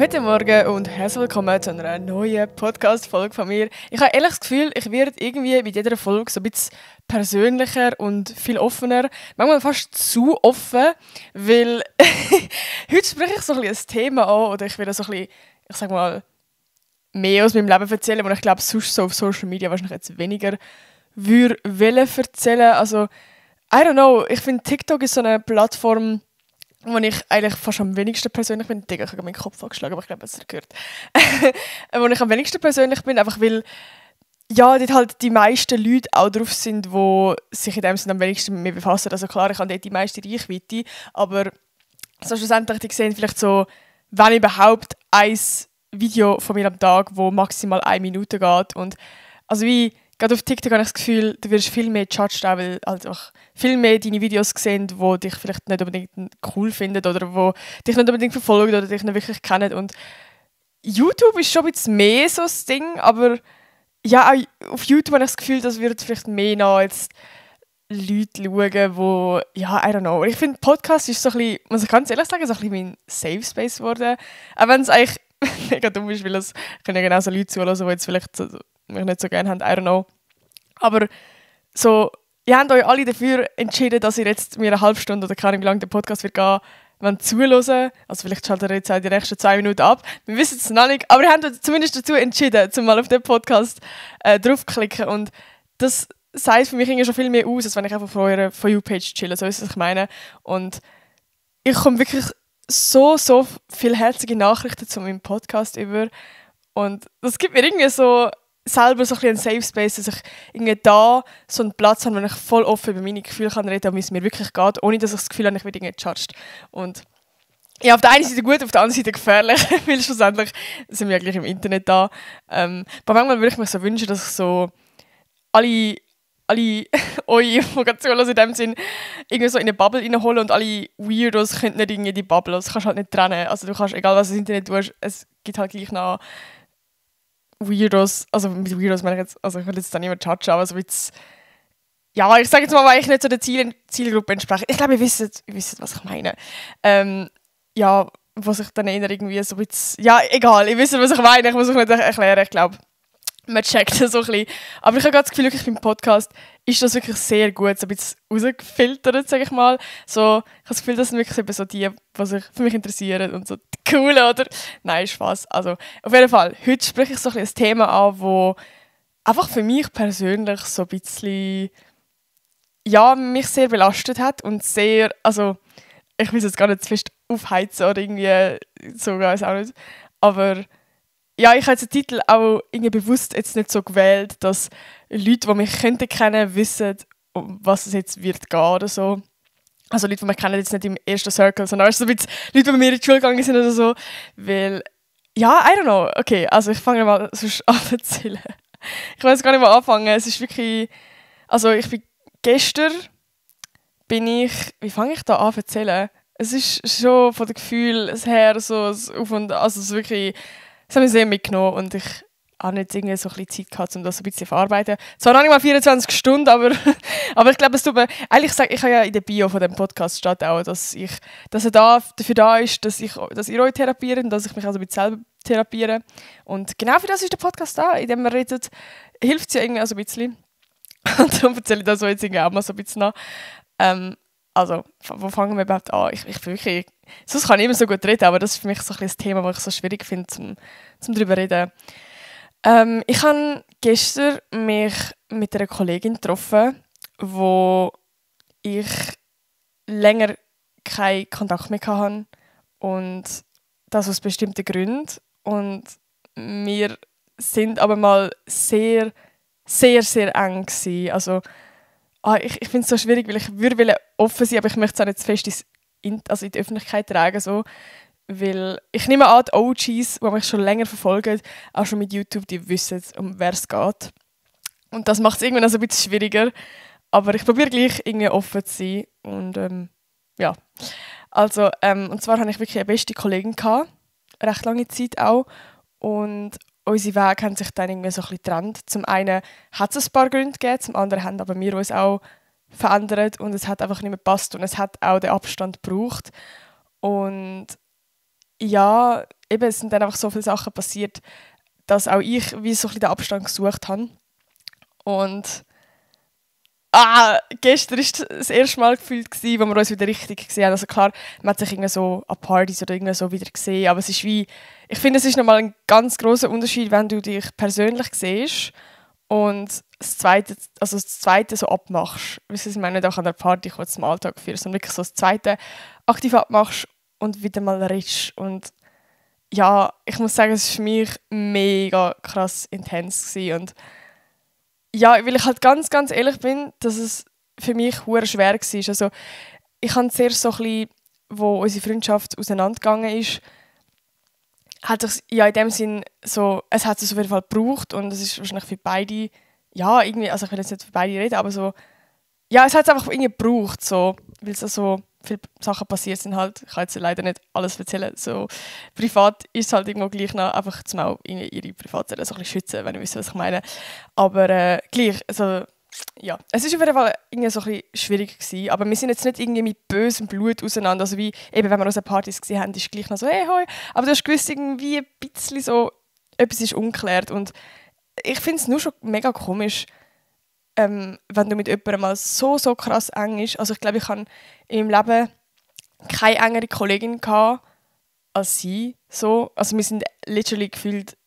Guten Morgen und herzlich willkommen zu einer neuen Podcast-Folge von mir. Ich habe ehrlich das Gefühl, ich werde irgendwie mit jeder Folge so ein bisschen persönlicher und viel offener. Manchmal fast zu offen, weil heute spreche ich so ein Thema an oder ich will so ein bisschen, ich sag mal, mehr aus meinem Leben erzählen, und ich glaube, sonst so auf Social Media wahrscheinlich jetzt weniger würde erzählen. Also, I don't know, ich finde TikTok ist so eine Plattform, wo ich eigentlich fast am wenigsten persönlich bin. Digga, ich habe meinen Kopf angeschlagen, aber ich glaube, es hat gehört. Wo ich am wenigsten persönlich bin, einfach weil ja, dort halt die meisten Leute auch drauf sind, die sich in dem Sinne am wenigsten mit mir befassen. Also klar, ich habe dort die meiste Reichweite, aber so schlussendlich, die sehen vielleicht so, wenn überhaupt, ein Video von mir am Tag, wo maximal 1 Minute geht. Und also wie gerade auf TikTok habe ich das Gefühl, du wirst viel mehr judged, auch weil halt auch viel mehr deine Videos sehen, die dich vielleicht nicht unbedingt cool finden oder die dich nicht unbedingt verfolgen oder dich nicht wirklich kennen. Und YouTube ist schon ein bisschen mehr so das Ding, aber ja, auch auf YouTube habe ich das Gefühl, das wird vielleicht mehr nach jetzt Leute schauen, die, ja, I don't know. Ich finde, Podcast ist so ein bisschen, muss ich ganz ehrlich sagen, so ein bisschen mein Safe Space geworden. Auch wenn es eigentlich mega dumm ist, weil es können ja genauso Leute zuhören, die jetzt vielleicht mich nicht so gerne haben, I don't know. Aber so, ihr habt euch alle dafür entschieden, dass ihr jetzt mir eine halbe Stunde oder keine Ahnung, wie lange der Podcast wird gehen, wenn zuhören. Also vielleicht schaltet ihr jetzt auch die nächsten 2 Minuten ab. Wir wissen es noch nicht, aber ihr habt euch zumindest dazu entschieden, zum mal auf den Podcast draufzuklicken. Und das sagt für mich irgendwie schon viel mehr aus, als wenn ich einfach von eurer For You-Page chille, so ist es, was ich meine. Und ich komme wirklich so viele herzige Nachrichten zu meinem Podcast über. Und das gibt mir irgendwie so selber so ein Safe Space, dass ich irgendwie da so einen Platz habe, wo ich voll offen über meine Gefühle kann reden, wie es mir wirklich geht, ohne dass ich das Gefühl habe, ich werde irgendwie gejudged. Und ja, auf der einen Seite gut, auf der anderen Seite gefährlich, weil schlussendlich sind wir ja gleich im Internet da. Aber manchmal würde ich mir so wünschen, dass ich so alle eure Informationen in dem Sinn irgendwie so in eine Bubble reinholen, und alle Weirdos können nicht in die Bubble. Das kannst du halt nicht trennen. Also du kannst, egal was du im Internet tust, es gibt halt gleich noch Weirdos. Also mit Weirdos meine ich jetzt, also ich will jetzt da niemand judgen, aber so jetzt, ja, ich sage jetzt mal, weil ich nicht so der Zielgruppe entspreche. Ich glaube, ihr wisst, was ich meine. Ja, was ich dann eher irgendwie so bisschen, ja, egal, ihr wisst, was ich meine. Ich muss euch nicht erklären, ich glaube, man checkt das so ein bisschen. Aber ich habe gerade das Gefühl, wirklich beim Podcast ist das wirklich sehr gut, so ein bisschen rausgefiltert, sage ich mal. So, ich habe das Gefühl, das sind wirklich eben so die, die sich für mich interessieren und so die coolen, oder? Nein, Spaß. Also, auf jeden Fall, heute spreche ich so ein bisschen ein Thema an, wo einfach für mich persönlich so ein bisschen, ja, mich sehr belastet hat und sehr, also, ich will es jetzt gar nicht zu fest aufheizen oder irgendwie, so weiß auch nicht, aber ja, ich habe jetzt den Titel auch irgendwie bewusst jetzt nicht so gewählt, dass Leute, die mich kennen, wissen, um was es jetzt wird gehen oder so. Also Leute, die mich kennen, jetzt nicht im ersten Circle, sondern so ein bisschen Leute, die bei mir in die Schule gegangen sind oder so. Weil, ja, I don't know. Okay, also ich fange mal sonst an zu erzählen. Ich weiß gar nicht, wo anfangen. Es ist wirklich, also wie fange ich da an zu erzählen? Es ist schon von dem Gefühl her so auf und, also es ist wirklich, das hat mich sehr mitgenommen und ich habe nicht irgendwie so ein bisschen Zeit gehabt, um das ein bisschen zu verarbeiten. Zwar noch nicht mal 24 Stunden, aber ich glaube, es tut mir... Eigentlich sage ich, ja in der Bio von dem Podcast steht auch, dass er dafür da ist, dass ihr euch therapiert und dass ich mich also mit selber therapiere. Und genau für das ist der Podcast da, in dem man redet, hilft es ja irgendwie auch so ein bisschen. Und darum erzähle ich das so jetzt irgendwie auch mal so ein bisschen nach. Also, wo fangen wir überhaupt an? Ich bin wirklich... Sonst kann ich immer so gut reden, aber das ist für mich so ein Thema, das ich so schwierig finde, zum darüber reden. Ich habe gestern mich mit einer Kollegin getroffen, wo ich länger keinen Kontakt mehr hatte. Und das aus bestimmten Gründen. Und wir sind aber mal sehr, sehr, sehr eng gewesen. Also, ich finde es so schwierig, weil ich würde offen sein, aber ich möchte es auch nicht zu fest in die Öffentlichkeit tragen. So. Weil ich nehme an, die OGs, die mich schon länger verfolgen, auch schon mit YouTube, die wissen, um wer es geht. Und das macht es irgendwann also ein bisschen schwieriger. Aber ich probiere gleich irgendwie offen zu sein. Und ja. Also, und zwar hatte ich wirklich eine beste Kollegin gehabt, recht lange Zeit auch. Und unsere Wege haben sich dann irgendwie so ein bisschen getrennt. Zum einen hat es ein paar Gründe gegeben, zum anderen haben aber wir uns auch verändert und es hat einfach nicht mehr gepasst und es hat auch den Abstand gebraucht. Und ja, eben, es sind dann einfach so viele Sachen passiert, dass auch ich wie so ein bisschen den Abstand gesucht habe. Und gestern war das erste Mal gefühlt, wo wir uns wieder richtig gesehen haben. Also klar, man hat sich irgendwie so an Partys oder irgendwie so wieder gesehen, aber es ist wie, ich finde, es ist nochmal ein ganz grosser Unterschied, wenn du dich persönlich siehst und das Zweite so abmachst. Weißt du, ich meine nicht auch an der Party kurz im Alltag führst, sondern wirklich so das Zweite aktiv abmachst und wieder mal redest. Und ja, ich muss sagen, es war für mich mega krass intens gewesen. Und ja, weil ich halt ganz, ganz ehrlich bin, dass es für mich hure schwer war. Also ich habe zuerst so ein bisschen, wo unsere Freundschaft auseinandergegangen ist, hat sich ja in dem Sinn so, es hat es auf jeden Fall gebraucht und es ist wahrscheinlich für beide, ja, irgendwie, also ich will jetzt nicht für beide reden, aber so, ja, es hat es einfach irgendwie gebraucht, so, weil es so viele Sachen passiert sind halt. Ich kann jetzt leider nicht alles erzählen, so privat ist es halt irgendwo gleich noch, einfach zum auch ihre Privatsphäre so ein bisschen schützen, wenn ihr wisst, was ich meine. Aber gleich, also ja, es war auf jeden Fall irgendwie so ein bisschen schwierig gewesen, aber wir sind jetzt nicht irgendwie mit bösem Blut auseinander, also wie, eben wenn wir unsere Partys gesehen haben, ist gleich noch so, hey, hoi, aber du hast gewusst, irgendwie ein bisschen so, etwas ist ungeklärt und ich finde es nur schon mega komisch, wenn du mit jemandem mal so krass eng ist. Also ich glaube, ich hatte in meinem Leben keine engere Kollegin gehabt als sie, so. Also wir sind literally gefühlt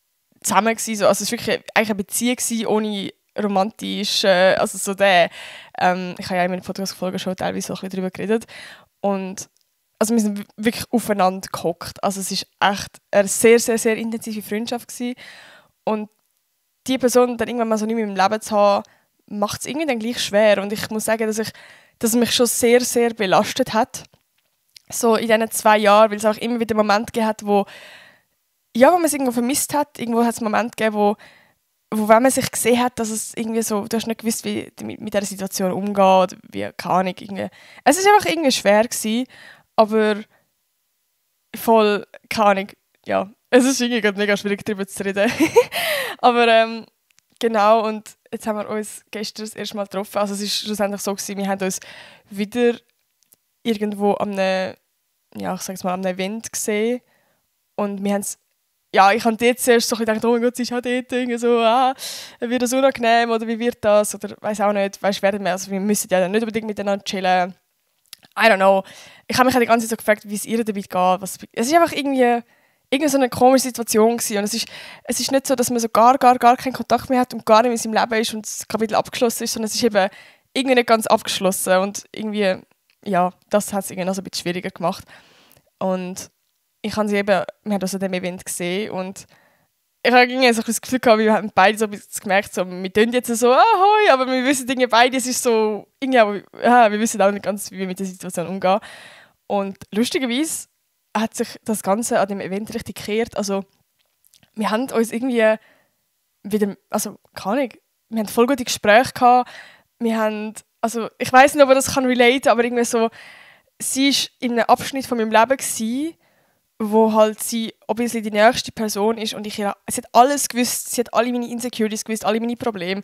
zusammen gewesen, so. Also es war wirklich eigentlich eine Beziehung gewesen, ohne romantisch, also so der, ich habe ja in meinen Podcast-Folgen schon teilweise so ein bisschen darüber geredet und also wir sind wirklich aufeinander gehockt, also es war echt eine sehr, sehr, sehr intensive Freundschaft gewesen. Und die Person dann irgendwann mal so nicht mehr im Leben zu haben, macht es irgendwie dann gleich schwer und ich muss sagen, dass es mich schon sehr, sehr belastet hat, so in diesen 2 Jahren, weil es auch immer wieder Momente gegeben hat, wo man es irgendwo vermisst hat, irgendwo hat es Momente gegeben, wo wenn man sich gesehen hat, dass es irgendwie so, du hast nicht gewusst, wie du mit dieser Situation umgeht, wie, keine Ahnung, irgendwie. Es war einfach irgendwie schwer gewesen, aber voll, keine Ahnung, ja, es ist irgendwie gerade mega schwierig, darüber zu reden. Aber genau, und jetzt haben wir uns gestern das erste Mal getroffen, also es war schlussendlich so gewesen, wir haben uns wieder irgendwo am einem, ja, ich sage es mal, am einem Event gesehen und wir haben es, ja, ich habe dort zuerst so gedacht, oh mein Gott, sie ist auch dort, irgendwie so, wird das unangenehm oder wie wird das? Oder weiß auch nicht, weißt, werden wir, also wir müssen ja dann nicht unbedingt miteinander chillen. I don't know. Ich habe mich die ganze Zeit so gefragt, wie es ihr damit geht. Es ist einfach irgendwie so eine komische Situation gewesen. Und es ist nicht so, dass man so gar keinen Kontakt mehr hat und gar nicht mehr in seinem Leben ist und das Kapitel abgeschlossen ist, sondern es ist eben irgendwie nicht ganz abgeschlossen und irgendwie, ja, das hat es irgendwie noch so ein bisschen schwieriger gemacht. Und wir haben das an diesem Event gesehen und ich habe irgendwie so das Gefühl gehabt, wir haben beide so ein bisschen gemerkt, so, wir tun jetzt so, hoi, aber wir wissen irgendwie beide, es ist so, irgendwie, wir wissen auch nicht ganz, wie wir mit der Situation umgehen. Und lustigerweise hat sich das Ganze an dem Event richtig gekehrt. Also wir haben uns irgendwie wieder, also keine Ahnung, wir haben voll gute Gespräche gehabt. Wir haben, also ich weiss nicht, ob ich das relate kann, aber irgendwie so, sie war in einem Abschnitt von meinem Leben gewesen, wo halt sie obviously die nächste Person ist und sie hat alles gewusst, sie hat alle meine Insecurities gewusst, alle meine Probleme,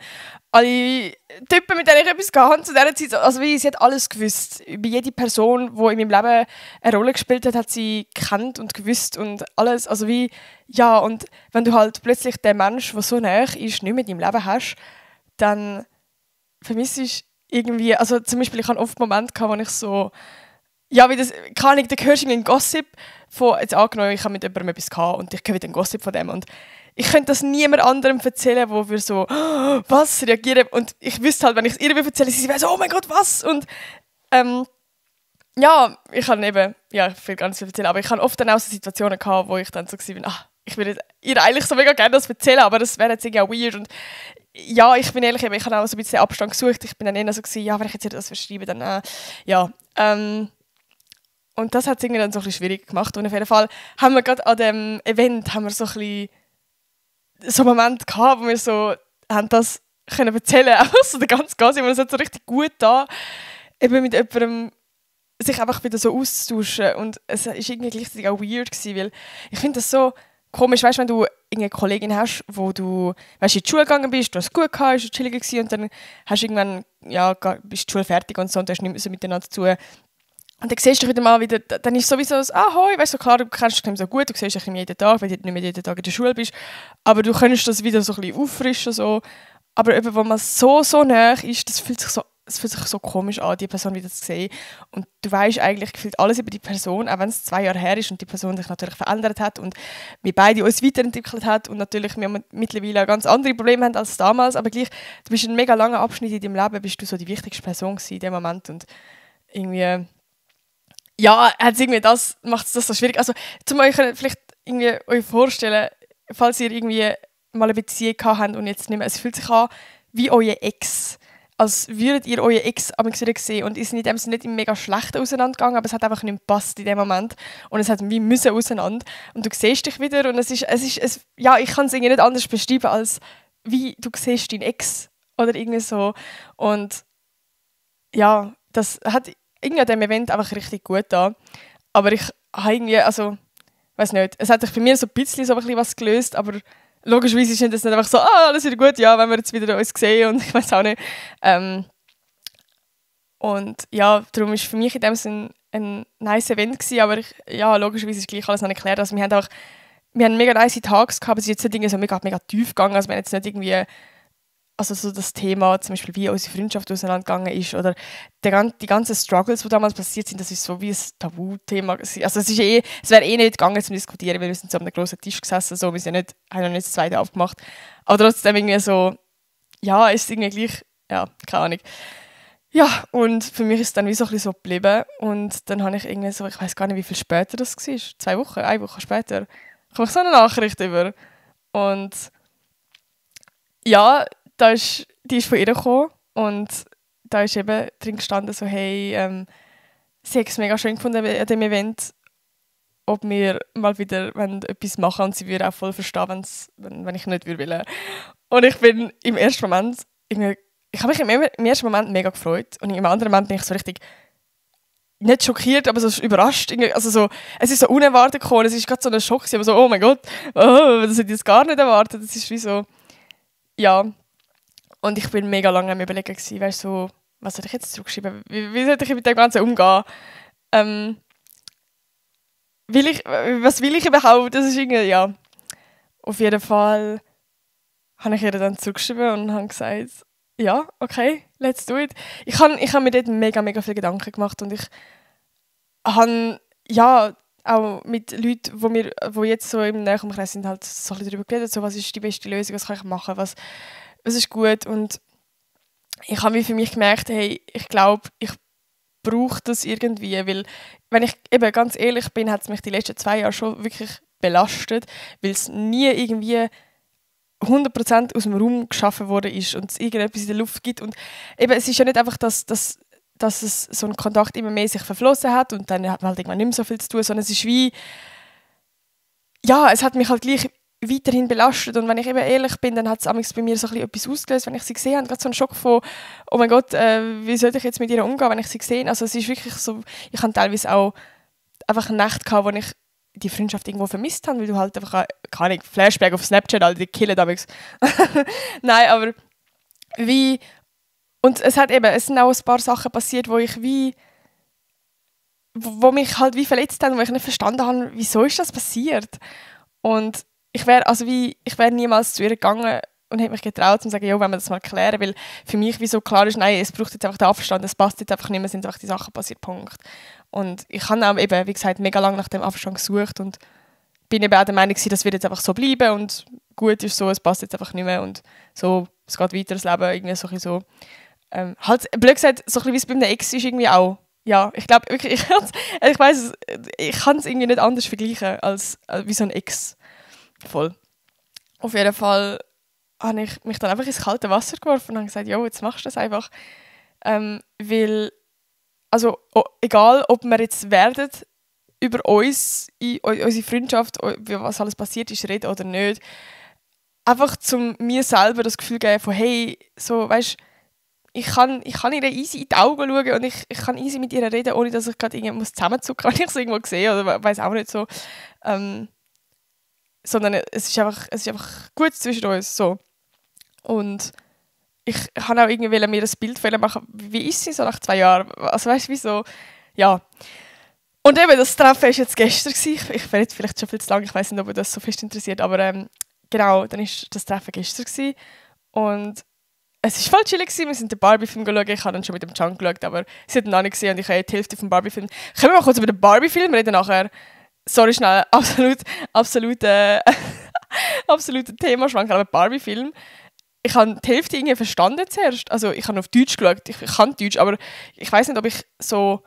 alle Typen, mit denen ich etwas hatte zu dieser Zeit, also wie, sie hat alles gewusst. Über jede Person, die in meinem Leben eine Rolle gespielt hat, hat sie gekannt und gewusst und alles, also wie, ja, und wenn du halt plötzlich den Mensch, der so nahe ist, nicht mehr in deinem Leben hast, dann vermisst du irgendwie, also zum Beispiel, ich hatte oft Momente, wo ich so, ja, wie das, keine Ahnung, da hörst du einen Gossip von, jetzt angenommen, ich habe mit jemandem etwas gehabt und ich höre wieder einen Gossip von dem und ich könnte das niemand anderem erzählen, wo wir so, was, reagieren und ich wüsste halt, wenn ich es ihr erzähle, sie wäre so, oh mein Gott, was und ja, ich kann eben, ja, ich will gar nicht so erzählen, aber ich habe oft dann auch so Situationen gehabt, wo ich dann so war, ich würde ihr eigentlich so mega gerne das erzählen, aber das wäre jetzt irgendwie auch weird und ja, ich bin ehrlich, ich habe auch so ein bisschen Abstand gesucht, ich bin dann eher so gewesen, ja, wenn ich jetzt ihr das verschreibe, dann ja, und das hat es irgendwie dann so ein bisschen schwierig gemacht. Und auf jeden Fall haben wir gerade an diesem Event haben wir so ein bisschen so einen Moment gehabt, wo wir so haben das können erzählen, auch so der ganze Gas, und es hat so richtig gut da, eben mit jemandem sich einfach wieder so auszutauschen. Und es war irgendwie gleichzeitig auch weird gewesen, weil ich finde das so komisch, weißt, wenn du eine Kollegin hast, wo du, weißt, in die Schule gegangen bist, du hast es gut gehabt, es war chillig gewesen, und dann hast du irgendwann, ja, bist die Schule fertig und so, und du hast nicht mehr so miteinander zu tun. Und dann siehst du wieder mal wieder, dann ist sowieso so, hoi, weißt du, klar, du kennst dich nicht mehr so gut, du siehst dich jeden Tag, weil du nicht mehr jeden Tag in der Schule bist, aber du kannst das wieder so ein bisschen auffrischen, so. Aber eben, wo man so nah ist, es fühlt sich so komisch an, die Person wieder zu sehen. Und du weißt eigentlich gefühlt alles über die Person, auch wenn es 2 Jahre her ist und die Person sich natürlich verändert hat und wir beide uns weiterentwickelt hat und natürlich wir mittlerweile ganz andere Probleme haben als damals, aber gleich, du bist ein mega langer Abschnitt in deinem Leben, bist du so die wichtigste Person gewesen in dem Moment und irgendwie, ja, macht es das so schwierig. Also, zum euch vielleicht irgendwie euch vorstellen, falls ihr irgendwie mal eine Beziehung gehabt habt und jetzt nicht mehr, es fühlt sich an wie euer Ex. Als würdet ihr euer Ex wieder sehen und ist in dem Sinne nicht im mega schlechten auseinandergegangen, aber es hat einfach nicht gepasst in dem Moment und es hat wie müssen auseinander und du siehst dich wieder und ja, ich kann es irgendwie nicht anders beschreiben als wie du siehst deinen Ex oder irgendwie so und ja, das hat irgendwie an diesem Event einfach richtig gut da, aber ich habe irgendwie, also, weiß nicht, es hat sich bei mir so ein bisschen was gelöst, aber logischerweise ist das nicht einfach so, alles wieder gut, ja, wenn wir jetzt wieder uns sehen und ich weiß auch nicht. Und ja, darum war für mich in dem Sinn ein nice Event gewesen, aber logischerweise ist gleich alles noch nicht geklärt. Also wir haben mega nice Tage gehabt, aber es ist jetzt nicht irgendwie so mega tief gegangen, also wir haben jetzt nicht irgendwie, also so das Thema, zum Beispiel wie unsere Freundschaft auseinandergegangen ist oder die ganzen Struggles, die damals passiert sind, das ist so wie ein Tabuthema gewesen. Also es wäre nicht gegangen zu diskutieren, weil wir sind so an einem grossen Tisch gesessen, so, wir haben noch nicht das zweite aufgemacht. Aber trotzdem irgendwie so, ja, ist irgendwie gleich, ja, keine Ahnung. Ja, und für mich ist es dann wie so ein bisschen so geblieben und dann habe ich irgendwie so, ich weiß gar nicht, wie viel später das war, 2 Wochen, 1 Woche später, komme ich so eine Nachricht über und ja, die ist von ihr gekommen und da ist eben drin gestanden, so, hey, sie hat es mega schön gefunden an diesem Event, ob wir mal wieder etwas machen und sie würde auch voll verstehen, wenn ich nicht will. Und ich bin im ersten Moment, ich habe mich im ersten Moment mega gefreut und im anderen Moment bin ich so richtig, nicht schockiert, aber so überrascht. Also so, es ist so unerwartet gekommen, es ist gerade so ein Schock, aber so, oh mein Gott, das hätte ich jetzt gar nicht erwartet. Das ist wie so, ja. Und ich bin mega lange am Überlegen gewesen, weißt, so, was soll ich jetzt zurückschreiben? Wie soll ich mit dem Ganzen umgehen? Was will ich überhaupt? Das ist irgendwie, ja. Auf jeden Fall habe ich ihr dann zurückgeschrieben und habe gesagt, ja, okay, let's do it. Ich habe mir dort mega viel Gedanken gemacht und ich habe, ja, auch mit Leuten, die jetzt so im näheren Kreis sind, halt so ein bisschen darüber geredet, so, was ist die beste Lösung, was kann ich machen, was ist gut. Und ich habe für mich gemerkt, hey, ich glaube, ich brauche das irgendwie, weil, wenn ich eben ganz ehrlich bin, hat es mich die letzten 2 Jahre schon wirklich belastet, weil es nie irgendwie 100% aus dem Raum geschaffen worden ist und es irgendetwas in der Luft gibt. Und eben, es ist ja nicht einfach, dass es so ein Kontakt immer mehr sich verflossen hat und dann hat man halt irgendwann nicht mehr so viel zu tun, sondern es ist wie, ja, es hat mich halt gleich weiterhin belastet und wenn ich eben ehrlich bin, dann hat es bei mir so ein bisschen etwas ausgelöst, wenn ich sie gesehen habe, gerade so einen Schock von, oh mein Gott, wie soll ich jetzt mit ihr umgehen, wenn ich sie sehe? Also es ist wirklich so, ich habe teilweise auch einfach eine Nacht gehabt, wo ich die Freundschaft irgendwo vermisst habe, weil du halt einfach, keine Ahnung, Flashback auf Snapchat, Alter, die killen damals. Nein, aber wie, und es sind auch ein paar Sachen passiert, wo mich halt wie verletzt haben, wo ich nicht verstanden habe, wieso ist das passiert? Und ich wäre niemals zu ihr gegangen und hätte mich getraut, zu sagen, ja, wenn wir das mal klären, weil für mich wie so klar ist, nein, es braucht jetzt einfach den Abstand, es passt jetzt einfach nicht mehr, sind einfach die Sachen passiert, Punkt. Und ich habe auch eben, wie gesagt, mega lange nach dem Abstand gesucht und bin eben auch der Meinung, das wird jetzt einfach so bleiben und gut ist so, es passt jetzt einfach nicht mehr und so, es geht weiter, das Leben, irgendwie so. Halt, blöd gesagt, so ein bisschen wie es bei einem Ex ist irgendwie auch. Ja, ich glaube wirklich, ich weiss, ich kann es irgendwie nicht anders vergleichen als wie so ein Ex. Voll. Auf jeden Fall habe ich mich dann einfach ins kalte Wasser geworfen und habe gesagt, jo, jetzt machst du das einfach. Weil, also egal, ob wir jetzt werden über uns, unsere Freundschaft, was alles passiert ist, reden oder nicht, einfach zum mir selber das Gefühl geben von, hey, so, weißt, ich kann ihr easy in die Augen schauen und ich kann easy mit ihr reden, ohne dass ich gerade irgendwie zusammenzucken muss, wenn ich es irgendwo sehe oder weiß auch nicht so. Sondern es ist einfach gut zwischen uns, so. Und ich habe auch irgendwie mir ein Bild machen, wie ist sie so nach 2 Jahren? Also weißt du, wie so, ja. Und eben, das Treffen war jetzt gestern. Ich werde jetzt vielleicht schon viel zu lang, ich weiß nicht, ob euch das so fest interessiert, aber genau, dann war das Treffen gestern. Und es war voll chillig, wir sind den Barbie-Film geschaut, ich habe dann schon mit dem Can geschaut, aber sie hat ihn noch nicht gesehen und ich habe die Hälfte vom Barbie-Film. Können wir mal kurz über den Barbie-Film reden nachher? Sorry, schnell, absoluter Themaschwank, aber Barbie-Film. Ich habe die Hälfte irgendwie verstanden zuerst. Also ich habe auf Deutsch geschaut, ich kann Deutsch, aber ich weiß nicht, ob ich so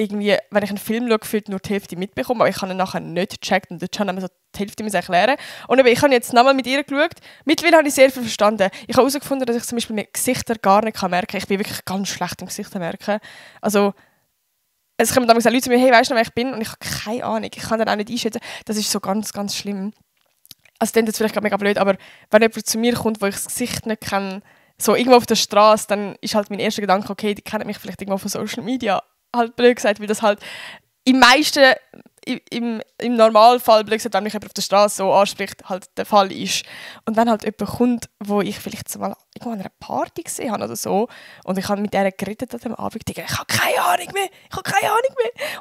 irgendwie, wenn ich einen Film schaue, gefühlt nur die Hälfte mitbekomme, aber ich habe ihn nachher nicht gecheckt und dann haben wir so die Hälfte erklären. Und eben, ich habe jetzt nochmal mit ihr geschaut. Mittlerweile habe ich sehr viel verstanden. Ich habe herausgefunden, dass ich zum Beispiel mit Gesichtern gar nicht merken kann. Ich bin wirklich ganz schlecht im Gesichter merken. Also, es kommen dann Leute zu mir, hey, weißt du noch, wer ich bin? Und ich habe keine Ahnung. Ich kann dann auch nicht einschätzen. Das ist so ganz, ganz schlimm. Also, das ist vielleicht gerade mega blöd, aber wenn jemand zu mir kommt, wo ich das Gesicht nicht kenne, so irgendwo auf der Straße, dann ist halt mein erster Gedanke, okay, die kennen mich vielleicht irgendwo von Social Media. Halt blöd gesagt, weil das halt im Normalfall, blöd gesagt, wenn mich jemand auf der Straße so anspricht, halt der Fall ist. Und wenn halt jemand kommt, wo ich vielleicht mal irgendwo an einer Party gesehen habe oder so, und ich habe mit der geredet an dem Abend, ich habe keine Ahnung mehr.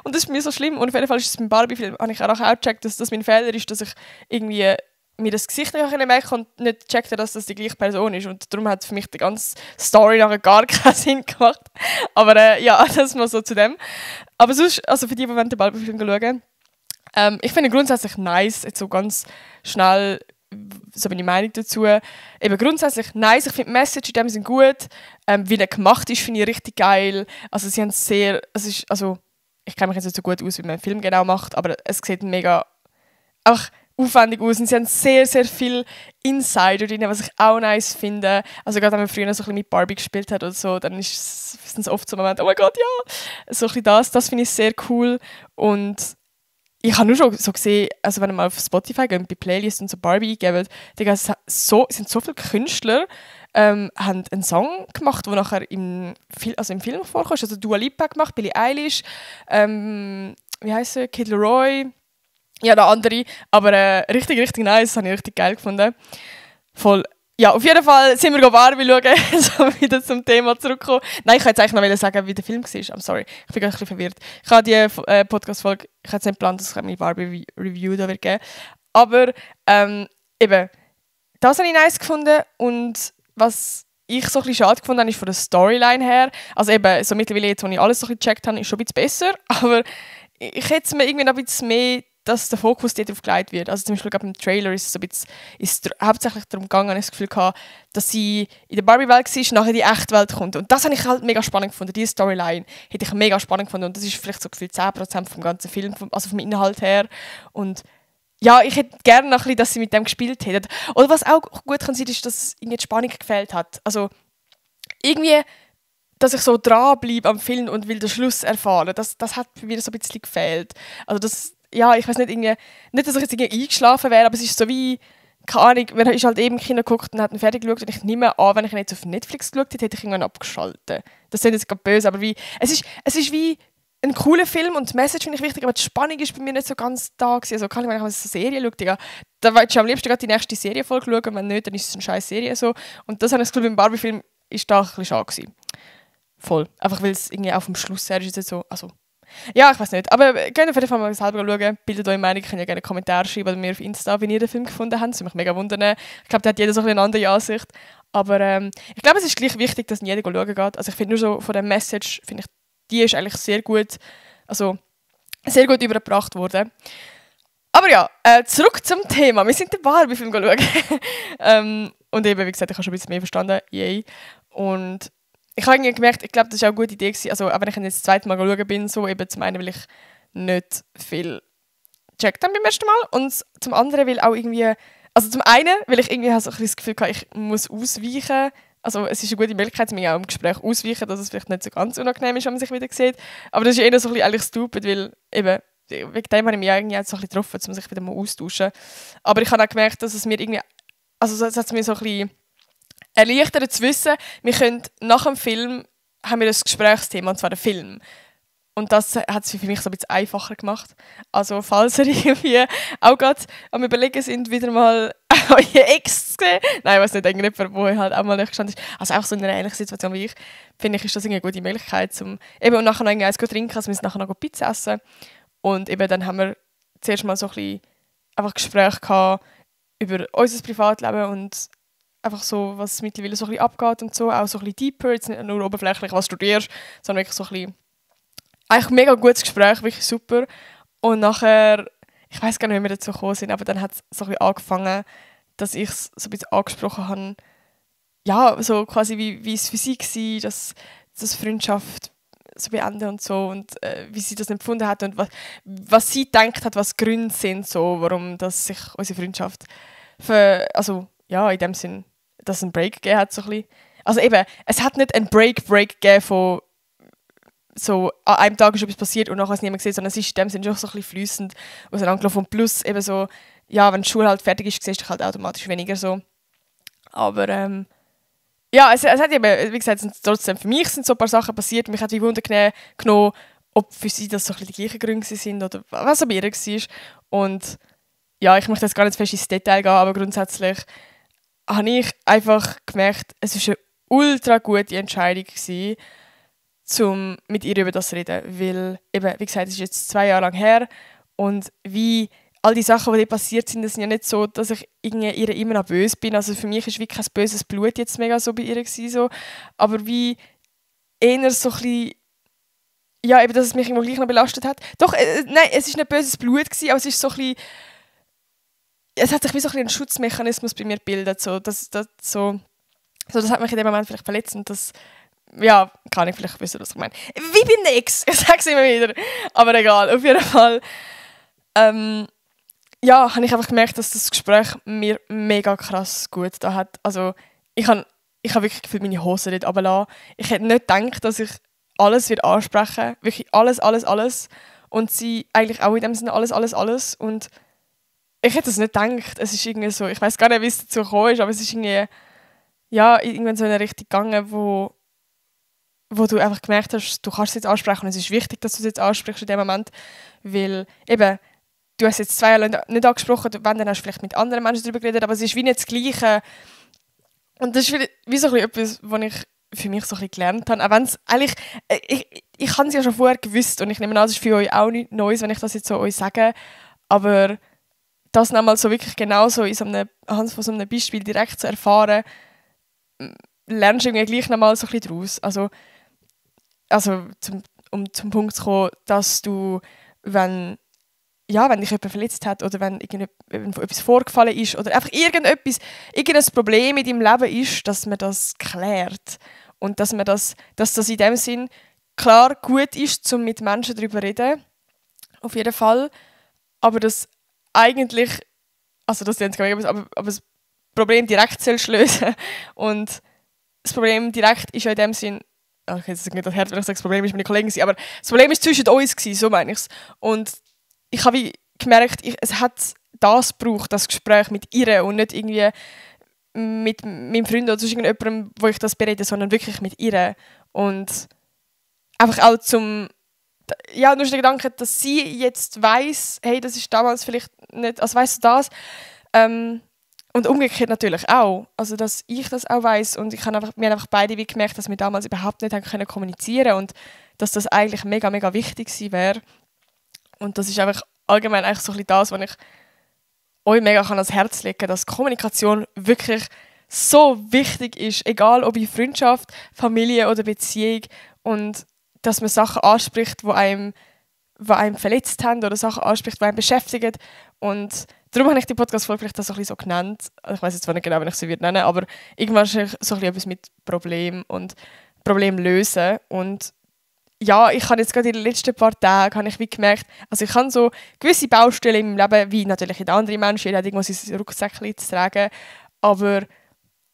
Und das ist mir so schlimm. Und auf jeden Fall ist es beim Barbie-Film, habe ich auch gecheckt, dass das mein Fehler ist, dass ich irgendwie mir das Gesicht nicht merken und nicht checkte, dass das die gleiche Person ist. Und darum hat für mich die ganze Story nachher gar keinen Sinn gemacht. Aber ja, das mal so zu dem. Aber sonst, also für die den Barbie-Film schauen, ich finde grundsätzlich nice, jetzt so ganz schnell, so meine Meinung dazu. Eben grundsätzlich nice, ich finde die Message in dem sind gut. Wie er gemacht ist, finde ich richtig geil. Also sie haben sehr, ich kenne mich jetzt nicht so gut aus, wie man einen Film genau macht, aber es sieht mega auch aufwendig aus. Und sie haben sehr, sehr viel Insider drin, was ich auch nice finde. Also gerade wenn man früher so ein bisschen mit Barbie gespielt hat oder so, dann sind es oft so Momente, oh mein Gott, ja! So ein bisschen das finde ich sehr cool. Und ich habe nur schon so gesehen, also wenn ihr mal auf Spotify geht und bei Playlists und so Barbie eingebt, es sind so viele Künstler, haben einen Song gemacht, der nachher im Film vorkommt. Also Dua Lipa gemacht, Billie Eilish, wie heisst sie, Kid Laroi, ja, noch andere, aber richtig, richtig nice, das habe ich richtig geil gefunden. Voll. Ja, auf jeden Fall sind wir Barbie schauen, so wieder zum Thema zurückkommen. Nein, ich wollte jetzt eigentlich noch sagen, wie der Film war. I'm sorry, ich bin gerade ein bisschen verwirrt. Ich habe die Podcast-Folge, ich hatte jetzt nicht geplant, dass es eine Barbie-Review da wird geben. Aber eben, das habe ich nice gefunden und was ich so ein bisschen schade gefunden habe, ist von der Storyline her. Also eben, so mittlerweile jetzt, wo ich alles so ein bisschen gecheckt habe, ist schon ein bisschen besser, aber ich hätte mir irgendwie noch ein bisschen mehr, dass der Fokus darauf gelegt wird. Also zum Beispiel beim Trailer ist es so ein bisschen, hauptsächlich darum gegangen, ich das Gefühl gehabt, dass sie in der Barbie-Welt war und nachher in die echte Welt kommt. Und das habe ich halt mega spannend gefunden. Diese Storyline hätte ich mega spannend gefunden. Und das ist vielleicht so gefühlt 10% vom ganzen Film, also vom Inhalt her. Und ja, ich hätte gerne noch ein bisschen, dass sie mit dem gespielt hätten. Oder was auch gut kann sein, ist, dass irgendwie die Spannung gefehlt hat. Also irgendwie, dass ich so dranbleibe am Film und will den Schluss erfahren. Das hat bei mir so ein bisschen gefehlt. Also das, ja, ich weiß nicht, nicht, dass ich jetzt irgendwie eingeschlafen wäre, aber es ist so wie, keine Ahnung, wenn ich halt eben im Kino geguckt und hat ihn fertig geschaut und ich nehme an, wenn ich ihn jetzt auf Netflix geschaut hätte, hätte ich irgendwann abgeschaltet. Das sind jetzt gerade böse, aber es ist wie ein cooler Film und die Message finde ich wichtig, aber die Spannung ist bei mir nicht so ganz da gewesen. Also kann ich, wenn ich eine Serie schaue, Digga, da willst du am liebsten gerade die nächste Serienfolge schauen und wenn nicht, dann ist es eine scheiß Serie so. Und das habe ich das Gefühl, beim Barbie-Film ist da ein bisschen schade gewesen. Voll. Einfach weil es irgendwie auch vom Schluss her ist jetzt so, also ja, ich weiß nicht. Aber könnt ihr auf jeden Fall mal selber schauen. Bildet eure Meinung, könnt ihr gerne Kommentare schreiben oder mir auf Insta, wenn ihr den Film gefunden habt. Das würde mich mega wundern. Ich glaube, da hat jeder so eine andere Ansicht. Aber ich glaube, es ist gleich wichtig, dass nicht jeder schauen geht. Also ich finde nur so von der Message, finde ich, die ist eigentlich sehr gut, also sehr gut übergebracht worden. Aber ja, zurück zum Thema. Wir sind den Barbie-Film schauen. Und eben, wie gesagt, ich habe schon ein bisschen mehr verstanden. Yay. Und ich habe irgendwie gemerkt, ich glaube, das war auch eine gute Idee gewesen. Also, auch wenn ich jetzt das zweite Mal schauen bin, so eben zum einen, weil ich nicht viel gecheckt habe beim ersten Mal und zum anderen, weil auch irgendwie, also zum einen, weil ich irgendwie so ein bisschen das Gefühl hatte, ich muss ausweichen. Also es ist eine gute Möglichkeit, mich auch im Gespräch ausweichen, dass es vielleicht nicht so ganz unangenehm ist, wenn man sich wieder sieht. Aber das ist eher so ein bisschen eigentlich stupid, weil eben, wegen dem habe ich mich irgendwie so ein bisschen getroffen, um sich wieder mal austauschen. Aber ich habe auch gemerkt, dass es mir irgendwie, also es hat mir so ein bisschen erleichtert zu wissen, wir können nach dem Film, haben wir ein Gesprächsthema, und zwar den Film. Und das hat es für mich so ein bisschen einfacher gemacht. Also falls ihr irgendwie auch gerade am Überlegen sind, wieder mal eure Ex zu sehen. Nein, ich weiss nicht, irgendjemand, der halt auch mal nicht gestanden ist. Also auch so in einer ähnlichen Situation wie ich, finde ich, ist das eine gute Möglichkeit, um eben und nachher noch eins zu trinken, also wir müssen nachher noch Pizza essen. Und eben dann haben wir zuerst mal so ein bisschen einfach Gespräche gehabt über unser Privatleben und einfach so, was mittlerweile so ein bisschen abgeht und so. Auch so ein bisschen deeper, jetzt nicht nur oberflächlich, was du studierst, sondern wirklich so ein bisschen eigentlich ein mega gutes Gespräch, wirklich super. Und nachher, ich weiß gar nicht, wie wir dazu gekommen sind, aber dann hat es so ein bisschen angefangen, dass ich es so ein bisschen angesprochen habe, ja, so quasi wie es für sie war, dass Freundschaft so beenden und so und wie sie das empfunden hat und was sie gedacht hat, was Gründe sind, so, warum dass sich unsere Freundschaft also ja, in dem Sinn, dass es einen Break gegeben hat, so ein bisschen. Also eben, es hat nicht einen Break gegeben von so, an einem Tag ist etwas passiert und nachher hat es niemand gesehen, sondern es ist in dem Sinne schon so ein bisschen fliessend auseinandergelaufen. Und plus eben so, ja, wenn die Schule halt fertig ist, siehst du halt automatisch weniger so. Aber ja, es hat eben, wie gesagt, trotzdem für mich sind so ein paar Sachen passiert. Mich hat wie Wunder genommen, ob für sie das so ein bisschen die gleichen Gründe sind oder was auch immer war. Und ja, ich möchte jetzt gar nicht fest ins Detail gehen, aber grundsätzlich habe ich einfach gemerkt, es war eine ultra gute Entscheidung gewesen, um mit ihr über das zu reden. Weil, eben, wie gesagt, es ist jetzt 2 Jahre lang her und wie all die Sachen, die passiert sind, das sind ja nicht so, dass ich ihr immer noch böse bin. Also für mich ist wirklich kein böses Blut jetzt mega so bei ihr gewesen, so. Aber wie eher so ein bisschen, ja, eben, dass es mich irgendwo gleich noch belastet hat. Doch, nein, es ist nicht böses Blut gewesen, aber es ist so ein bisschen, es hat sich wie so ein bisschen ein Schutzmechanismus bei mir gebildet, so, das hat mich in dem Moment vielleicht verletzt und das, ja, kann ich vielleicht wissen, was ich meine. Wie beim Ex, ich sage es immer wieder, aber egal, auf jeden Fall, ja, habe ich einfach gemerkt, dass das Gespräch mir mega krass gut da hat. Also ich habe wirklich gefühlt meine Hose nicht runterlassen. Ich hätte nicht gedacht, dass ich alles wird ansprechen, wirklich alles und sie eigentlich auch in dem Sinne alles und ich hätte das nicht gedacht. Es ist irgendwie so, ich weiß gar nicht, wie es dazu gekommen ist, aber es ist irgendwie, ja, irgendwann so in eine Richtung gegangen, wo du einfach gemerkt hast, du kannst es jetzt ansprechen und es ist wichtig, dass du es jetzt ansprichst in dem Moment, weil eben, du hast jetzt 2 Jahre nicht angesprochen, wenn, dann hast du vielleicht mit anderen Menschen darüber geredet, aber es ist wie nicht das Gleiche. Und das ist wie so etwas, was ich für mich so ein bisschen gelernt habe. Auch wenn es eigentlich, ich habe es ja schon vorher gewusst und ich nehme an, es ist für euch auch nichts Neues, wenn ich das jetzt so euch sage, aber das nochmal so wirklich genauso anhand von so einem Beispiel direkt zu erfahren, lernst du irgendwie gleich nochmal so ein bisschen daraus. Also um zum Punkt zu kommen, dass du, wenn dich jemand verletzt hat oder wenn etwas vorgefallen ist oder einfach irgendein Problem in deinem Leben ist, dass man das klärt. Und dass das in dem Sinn klar gut ist, um mit Menschen darüber zu reden. Auf jeden Fall. Aber das eigentlich, also das ist aber das Problem direkt lösen. Und das Problem direkt ist ja in dem Sinn, okay, das ist nicht das Herz, wenn ich sage, das Problem ist meine Kollegin, aber das Problem ist zwischen uns gewesen, so meine ich es. Und ich habe gemerkt, es hat das gebraucht, das Gespräch mit ihr und nicht irgendwie mit meinem Freund oder irgendjemandem, wo ich das berede, sondern wirklich mit ihr. Und einfach auch nur der Gedanke, dass sie jetzt weiss, hey, das ist damals vielleicht nicht, also weißt du das? Und umgekehrt natürlich auch. Also, dass ich das auch weiss und wir haben einfach beide wie gemerkt, dass wir damals überhaupt nicht haben kommunizieren können und dass das eigentlich mega, mega wichtig gewesen wäre. Und das ist einfach allgemein eigentlich so ein bisschen das, was ich euch mega ans Herz legen kann, dass Kommunikation wirklich so wichtig ist, egal ob in Freundschaft, Familie oder Beziehung, und dass man Sachen anspricht, die einem verletzt haben oder Sachen anspricht, die einen beschäftigen. Und darum habe ich die Podcast-Folge vielleicht so ein bisschen so genannt. Ich weiß jetzt zwar nicht genau, wie ich sie nennen würde, aber irgendwann ist es so ein bisschen etwas mit Problem und Problem lösen. Und ja, ich habe jetzt gerade in den letzten paar Tagen wie gemerkt, also ich habe so gewisse Baustellen im Leben, wie natürlich jeder andere Mensch, jeder hat irgendwo sein Rucksäckchen zu tragen, aber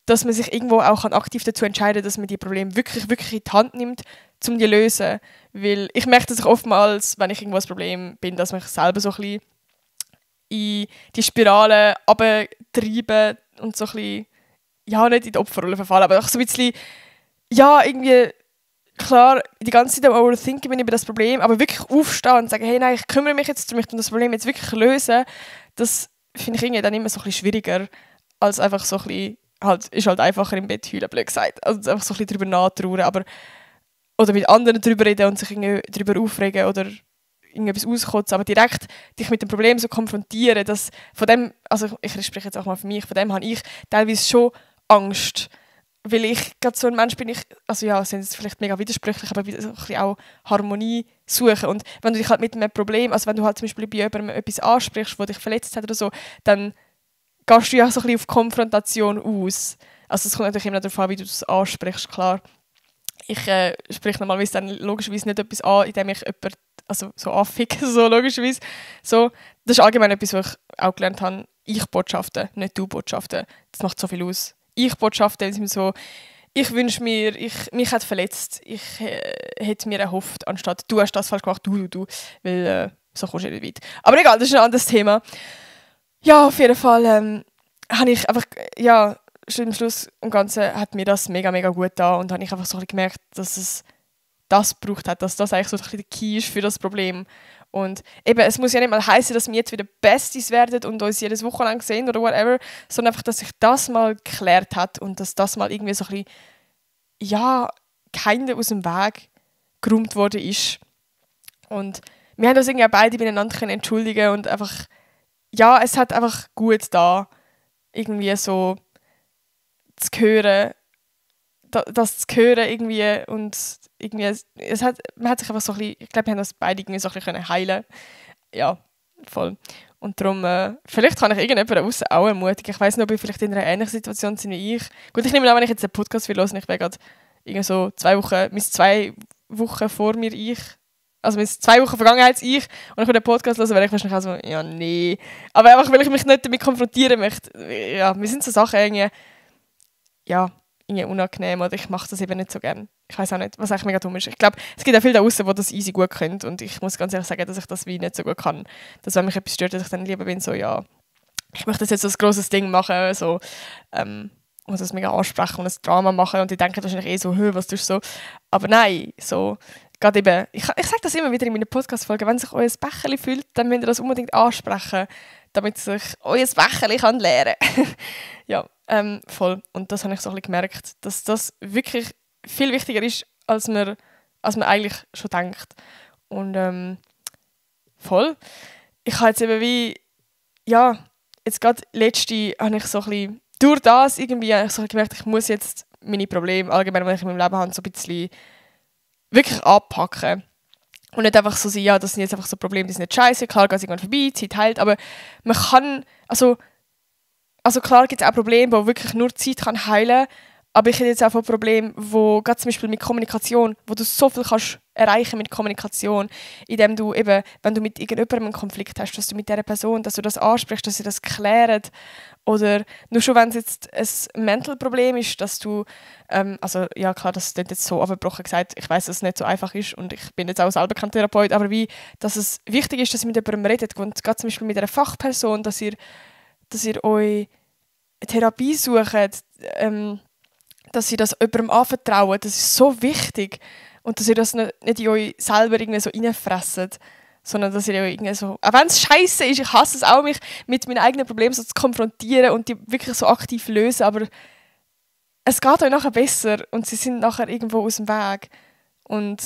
dass man sich irgendwo auch aktiv dazu entscheiden kann, dass man die Probleme wirklich, wirklich in die Hand nimmt, um die zu lösen. Weil ich merke, dass ich oftmals, wenn ich irgendwo ein Problem bin, dass mich selber so ein bisschen in die Spirale runtertreibe und so ein bisschen, ja, nicht in die Opferrolle verfallen, aber auch so ein bisschen, ja, irgendwie klar, die ganze Zeit am Overthinken bin über das Problem, aber wirklich aufstehen und sagen, hey, nein, ich kümmere mich jetzt darum, ich kann das Problem jetzt wirklich lösen, das finde ich irgendwie dann immer so ein bisschen schwieriger, als einfach so ein bisschen, halt, ist halt einfacher im Bett heulen, blöd gesagt. Also einfach so ein bisschen darüber nachtrauern, aber oder mit anderen darüber reden und sich irgendwie darüber aufregen oder irgendetwas auskotzen, aber direkt dich mit dem Problem so konfrontieren, dass von dem, also ich spreche jetzt auch mal für mich, von dem habe ich teilweise schon Angst, weil ich gerade so ein Mensch bin, also ja, sind jetzt vielleicht mega widersprüchlich, aber so ein bisschen auch Harmonie suchen und wenn du dich halt mit einem Problem, also wenn du halt zum Beispiel bei jemandem etwas ansprichst, das dich verletzt hat oder so, dann gehst du ja so ein bisschen auf Konfrontation aus. Also es kommt natürlich immer darauf an, wie du das ansprichst, klar. Ich spreche normalerweise dann logischerweise nicht etwas an, indem ich jemanden also so anficke, so logischerweise. So, das ist allgemein etwas, was ich auch gelernt habe. Ich-Botschaften, nicht Du-Botschaften. Das macht so viel aus. Ich-Botschaften sind so, ich wünsche mir, mich hat verletzt, ich hätte mir erhofft, anstatt du hast das falsch gemacht, du. Weil so kommst du nicht weit. Aber egal, das ist ein anderes Thema. Ja, auf jeden Fall habe ich einfach, ja, am Schluss im Ganzen hat mir das mega, mega gut getan und habe ich einfach so ein bisschen gemerkt, dass es das gebraucht hat, dass das eigentlich so ein bisschen der Key ist für das Problem. Und eben, es muss ja nicht mal heißen, dass wir jetzt wieder Besties werden und uns jedes Wochenende sehen oder whatever, sondern einfach, dass sich das mal geklärt hat und dass das mal irgendwie so ein bisschen, ja, keiner aus dem Weg geräumt worden ist. Und wir haben uns irgendwie auch beide miteinander entschuldigen und einfach, ja, es hat einfach gut da irgendwie so zu hören, das zu hören irgendwie und irgendwie, man hat sich einfach so ein bisschen, ich glaube, wir haben das beide irgendwie so ein bisschen heilen können. Ja, voll. Und darum, vielleicht kann ich irgendjemanden aussen auch ermutigen. Ich weiss nicht, ob wir vielleicht in einer ähnlichen Situation sind wie ich. Gut, ich nehme an, wenn ich jetzt einen Podcast will hören, ich wäre gerade irgendwie so 2 Wochen vor mir ich, also mit 2 Wochen Vergangenheits-Ich und ich würde den Podcast hören, wäre ich wahrscheinlich auch so, ja, nee. Aber einfach, weil ich mich nicht damit konfrontieren möchte. Ja, mir sind so Sachen irgendwie, ja, irgendwie unangenehm oder ich mache das eben nicht so gern. Ich weiß auch nicht, was eigentlich mega dumm ist. Ich glaube, es gibt auch viele da draußen, die das easy gut können und ich muss ganz ehrlich sagen, dass ich das wie nicht so gut kann. Dass wenn mich etwas stört, dass ich dann lieber bin, so, ja, ich möchte das jetzt so ein grosses Ding machen, so, und das mega ansprechen und ein Drama machen und die denken wahrscheinlich eh so, was tust du so? Aber nein, so, gerade eben, ich sage das immer wieder in meinen Podcast-Folgen, wenn sich euer Becherli fühlt, dann müsst ihr das unbedingt ansprechen, damit sich euer Becherli kann leeren. Ja, voll. Und das habe ich so ein bisschen gemerkt, dass das wirklich viel wichtiger ist, als man eigentlich schon denkt. Und voll. Ich habe jetzt eben wie, ja, jetzt gerade letzte habe ich so ein bisschen, durch das irgendwie habe ich so gemerkt, ich muss jetzt meine Probleme, allgemein, die ich in meinem Leben habe, so ein bisschen wirklich anpacken. Und nicht einfach so sein, ja, das sind jetzt einfach so Probleme, die sind nicht scheiße, klar geht es irgendwann vorbei, die Zeit heilt, aber man kann, also klar gibt es auch Probleme, wo wirklich nur Zeit kann heilen kann, aber ich hätte jetzt auch von Problemen, wo gerade zum Beispiel mit Kommunikation, wo du so viel kannst erreichen mit Kommunikation, indem du eben, wenn du mit irgendjemandem einen Konflikt hast, dass du mit dieser Person, dass du das ansprichst, dass sie das klärt. Oder nur schon, wenn es jetzt ein Mental-Problem ist, dass du, also ja klar, das ist jetzt so abgebrochen gesagt, ich weiß, dass es nicht so einfach ist und ich bin jetzt auch selber kein Therapeut, aber wie, dass es wichtig ist, dass ihr mit jemandem redet und gerade zum Beispiel mit einer Fachperson, dass ihr euch Therapie sucht, dass ihr das jemandem anvertraut, das ist so wichtig. Und dass ihr das nicht in euch selber irgendwie so reinfresst, sondern dass ihr irgendwie so, auch wenn es scheiße ist, ich hasse es auch, mich mit meinen eigenen Problemen so zu konfrontieren und die wirklich so aktiv lösen, aber es geht euch nachher besser und sie sind nachher irgendwo aus dem Weg. Und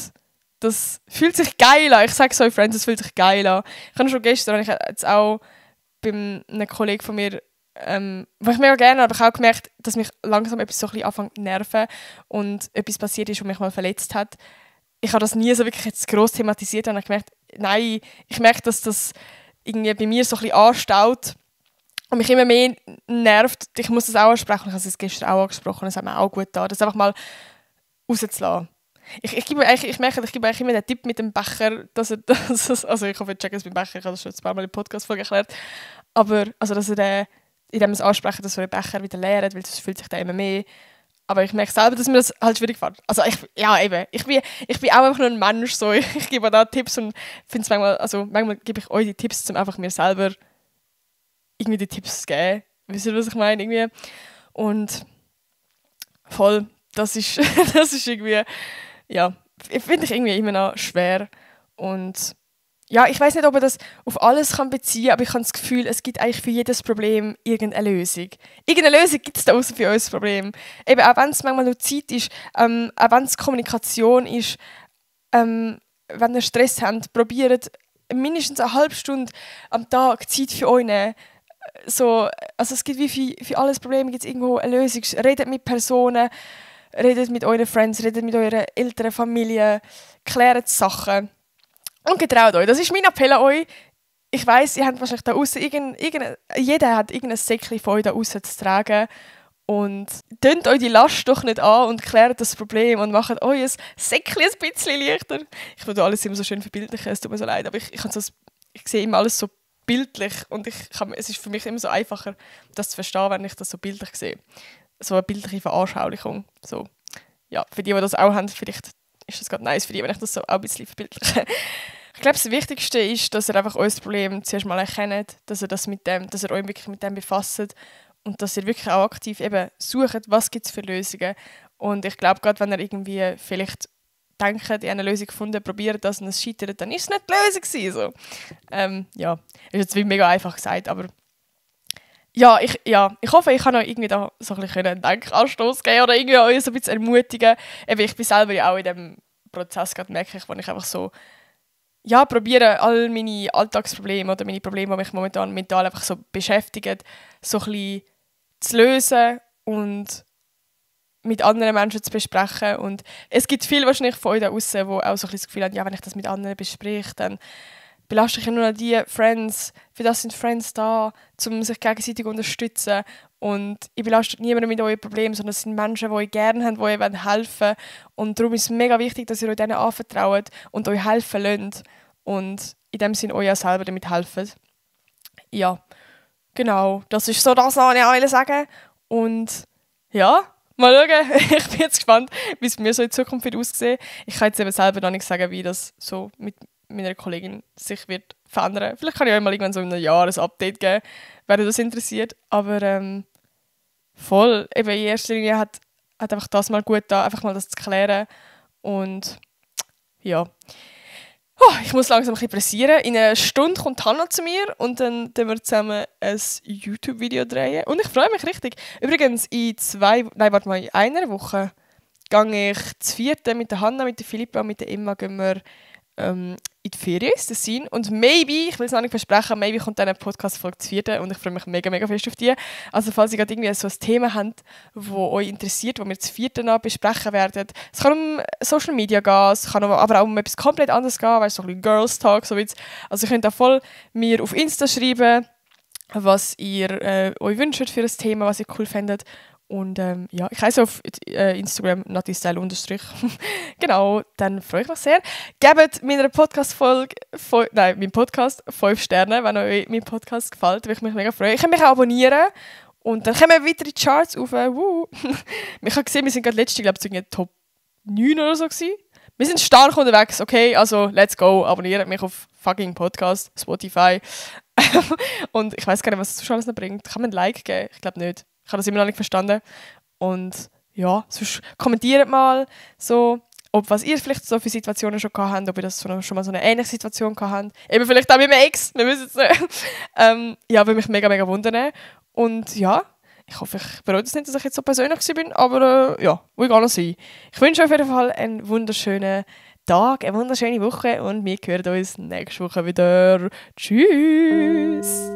das fühlt sich geil an. Ich sage es euch, Friends, es fühlt sich geil an. Ich habe schon gestern, ich jetzt auch bei einem Kollegen von mir, was ich mega gerne habe, habe ich auch gemerkt, dass mich langsam etwas so ein bisschen anfängt zu nerven und etwas passiert ist, was mich mal verletzt hat. Ich habe das nie so wirklich jetzt gross thematisiert und habe gemerkt, nein, ich merke, dass das irgendwie bei mir so ein bisschen anstaut und mich immer mehr nervt. Ich muss das auch ansprechen. Ich habe es gestern auch angesprochen, das hat mir auch gut getan, das einfach mal rauszulassen. Ich merke, ich gebe eigentlich immer den Tipp mit dem Becher, dass er das, also ich hoffe, ihr checkt es beim Becher, ich habe das schon ein paar Mal im Podcast erklärt, aber also, dass er indem wir es ansprechen, dass wir den Becher wieder leeren, weil sonst fühlt sich der immer mehr. Aber ich merke selber, dass mir das halt schwierig fällt. Also ich bin auch einfach nur ein Mensch, so. Ich gebe da Tipps und finde es manchmal gebe ich euch die Tipps, um einfach mir selber irgendwie die Tipps zu geben. Wisst ihr, was ich meine? Irgendwie. Und voll, das ist irgendwie ja, finde ich irgendwie immer noch schwer. Und ja, ich weiß nicht, ob man das auf alles kann beziehen kann, aber ich habe das Gefühl, es gibt eigentlich für jedes Problem irgendeine Lösung. Irgendeine Lösung gibt es da außer für uns Problem. Eben, auch wenn es manchmal nur Zeit ist, auch wenn es Kommunikation ist, wenn ihr Stress habt, probiert mindestens eine halbe Stunde am Tag Zeit für euch nehmen. So, also es gibt wie für alles Problem gibt es irgendwo eine Lösung. Redet mit Personen, redet mit euren Friends, redet mit eurer älteren Familie, klärt Sachen. Und getraut euch. Das ist mein Appell an euch. Ich weiss, ihr habt wahrscheinlich da außen jeder hat irgendein Säckchen von euch da außen zu tragen. Und tönt euch die Last doch nicht an und klärt das Problem und macht euer Säckchen ein bisschen leichter. Ich würde alles immer so schön verbildlichen, es tut mir so leid, aber ich sehe immer alles so bildlich und es ist für mich immer so einfacher, das zu verstehen, wenn ich das so bildlich sehe. So eine bildliche Veranschaulichung. So. Ja, für die das auch haben, vielleicht ist das gerade nice für die, wenn ich das so auch ein bisschen verbildliche. Ich glaube, das Wichtigste ist, dass ihr einfach euer Problem zuerst mal erkennt, dass ihr euch wirklich mit dem befasst und dass ihr wirklich auch aktiv eben sucht, was gibt es für Lösungen. Und ich glaube, gerade wenn ihr irgendwie vielleicht denkt, ihr habt eine Lösung gefunden, probiert das und es scheitert, dann ist es nicht die Lösung gewesen, so. Ja, ist jetzt wie mega einfach gesagt, aber ja, ich hoffe, ich kann euch irgendwie da so ein bisschen einen Denkanstoss geben oder irgendwie euch so ein bisschen ermutigen. Eben, ich bin selber ja auch in diesem Prozess, gerade merke ich, wo ich einfach so probiere, all meine Alltagsprobleme oder meine Probleme, die mich momentan mental einfach so beschäftigen, so ein bisschen zu lösen und mit anderen Menschen zu besprechen. Und es gibt viele wahrscheinlich von euch da draussen, die auch so ein bisschen das Gefühl haben, ja, wenn ich das mit anderen bespreche, dann belaste ich ja nur noch die Friends. Für das sind Friends da, um sich gegenseitig zu unterstützen. Und ich belaste niemanden mit euren Problemen, sondern es sind Menschen, die euch gerne haben, die euch helfen wollen. Und darum ist es mega wichtig, dass ihr euch denen anvertraut und euch helfen lasst. Und in dem Sinne euch auch selber damit helfen. Ja, genau. Das ist so das, was ich euch sagen. Und ja, mal schauen. Ich bin jetzt gespannt, wie es mir so in Zukunft wird aussehen. Ich kann jetzt eben selber noch nicht sagen, wie das so mit meiner Kollegin sich wird verändern. Vielleicht kann ich euch mal irgendwann so in einem Jahr ein Update geben, wenn euch das interessiert. Aber voll, eben in erster Linie hat einfach das mal gut da, einfach mal das zu klären. Und ja. Ich muss langsam ein bisschen pressieren. In einer Stunde kommt Hannah zu mir und dann drehen wir zusammen ein YouTube-Video drehen. Und ich freue mich richtig. Übrigens, in einer Woche gehe ich zu vierten mit der Hannah, mit der Philippa und mit der Emma gehen wir in die Ferien ins Tessin. Und maybe, ich will es noch nicht versprechen, maybe kommt dann eine Podcast-Folge zu vierten und ich freue mich mega, mega fest auf die. Also falls ihr gerade irgendwie so ein Thema habt, das euch interessiert, das wir zu vierten noch besprechen werden. Es kann um Social Media gehen, es kann aber auch um etwas komplett anderes gehen, weißt du, so ein bisschen Girls Talk. So also ihr könnt auch voll mir auf Insta schreiben, was ihr euch wünscht für ein Thema, was ihr cool findet. Und ich heiße auf Instagram natistyle_. Genau, dann freue ich mich sehr. Gebt meiner Podcast-Folge, meinem Podcast 5 Sterne, wenn euch mein Podcast gefällt, würde ich mich mega freuen. Ich kann mich auch abonnieren und dann kommen weitere Charts auf. Ich habe gesehen, wir sind gerade letzte, glaube ich, Top 9 oder so gewesen. Wir sind stark unterwegs, okay, also let's go, abonniert mich auf fucking Podcast, Spotify. Und ich weiß gar nicht, was es alles noch bringt. Kann man ein Like geben? Ich glaube nicht. Ich habe das immer noch nicht verstanden. Und ja, sonst kommentiert mal, so, was ihr vielleicht so für Situationen schon gehabt habt, ob ihr das schon mal so eine ähnliche Situation gehabt habt. Eben vielleicht auch mit meinem Ex, wir wissen es nicht. Würde mich mega, mega wundern. Und ja, ich hoffe, ich bereue es nicht, dass ich jetzt so persönlich bin, aber will gar nicht sein. Ich wünsche euch auf jeden Fall einen wunderschönen Tag, eine wunderschöne Woche und wir hören uns nächste Woche wieder. Tschüss!